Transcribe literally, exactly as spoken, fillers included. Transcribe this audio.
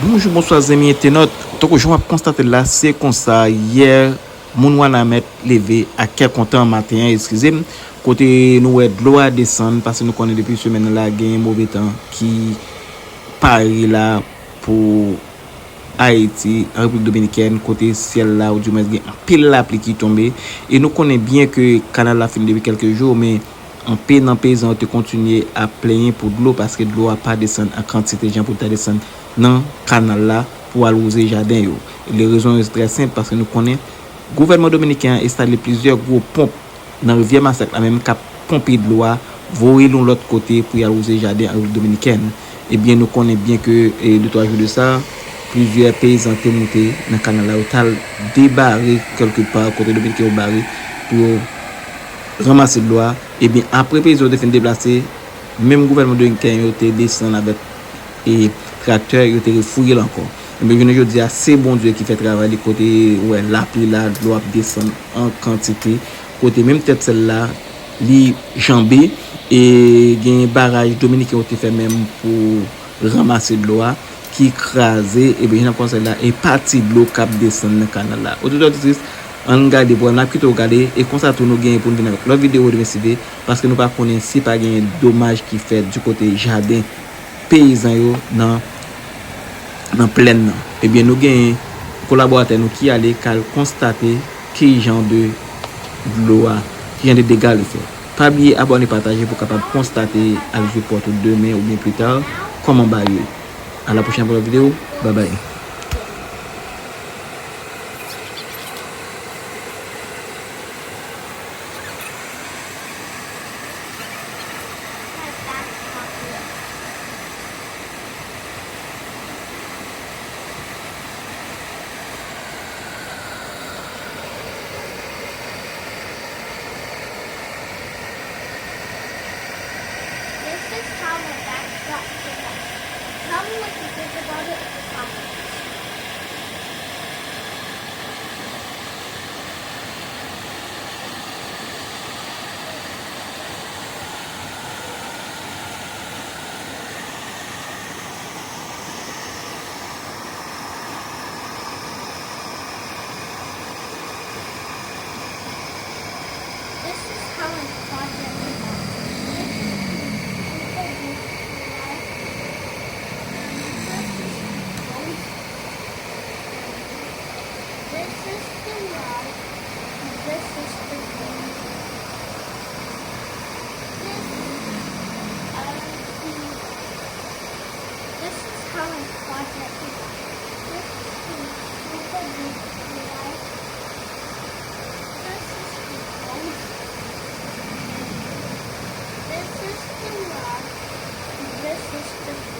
Bonjou, bonswa zanmi entènot. Tankou jan w ap konstate l la, se konsa yè moun Wanament leve ak kè kontan maten an, eskize m, kote nou wè dlo a desann, paske nou konnen depi semèn nan la genyen move tan ki pare la pou Ayiti, an Repiblik Dominikèn, kote syèl la, oudimwens gen anpil lapli ki tonbe, e nou konnen byen ke kanal la fini depi kèlke jou, men anpil nan peyizan yo te kontinye ap plenyen pou dlo, paske dlo a pa desann an kantite jan pou l ta desann nan kanal la pou al wouze jaden yo. E le rezon yo se trè senp, paske nou konnen gouvènman dominiken an enstale plizyè gwo ponp nan Rivyè Masak la menm k ap ponpe dlo a, voye l yon lòt kote pou y al wouze jaden an Repiblik Dominikèn. Ebyen, nou konnen byen ke, e, de twa jou de sa, plizyè peyizan te moute nan kanal la, yo t al debare kèlke pa kote dominiken yo bare pou yo ranmase dlo a. Ebyen, apre peyizan yo te fin deplase, menm gouvènman dominiken yo te desann avèk e traktè, yo te refouye l ankò. Ebyen, jounen jodi a, se Bondye ki fè travay li, kote ou wè lapli la, dlo ap desann an kantite, kote menm tèt syèl la, li janbe, e gen baraj dominiken yo te fè menm pou ranmase dlo a, ki kraze, ebyen, jan n ap konn sa la, e pati dlo k ap desann nan kanal la. Otitè, otitris, ann gade, bon, n ap kite w gade, e konsa tou nou genyen pou n vin avèk lòt videyo demen si Dye vle, paske nou pa konnen si pa genyen domaj ki fèt di kote jaden peyizan yo nan, nan plèn nan. Ebyen, nou genyen kolaboratè nou ki ale k al konstate ki jan de dlo a, ki jan de dega li fè. Pa bliye abòne, pataje pou w kapab konstate ak zye pwòp ou demen oubyen pita kòman bagay yo ye. A la pwochèn pou lòt videyo. Babay. This is how my back got bigger. Tell me what you think about it in the comments. This is how my project is. This is the rod. This is the bone. This is our This is how my project is. This is the big light. This is the bone. This is the rod. This is the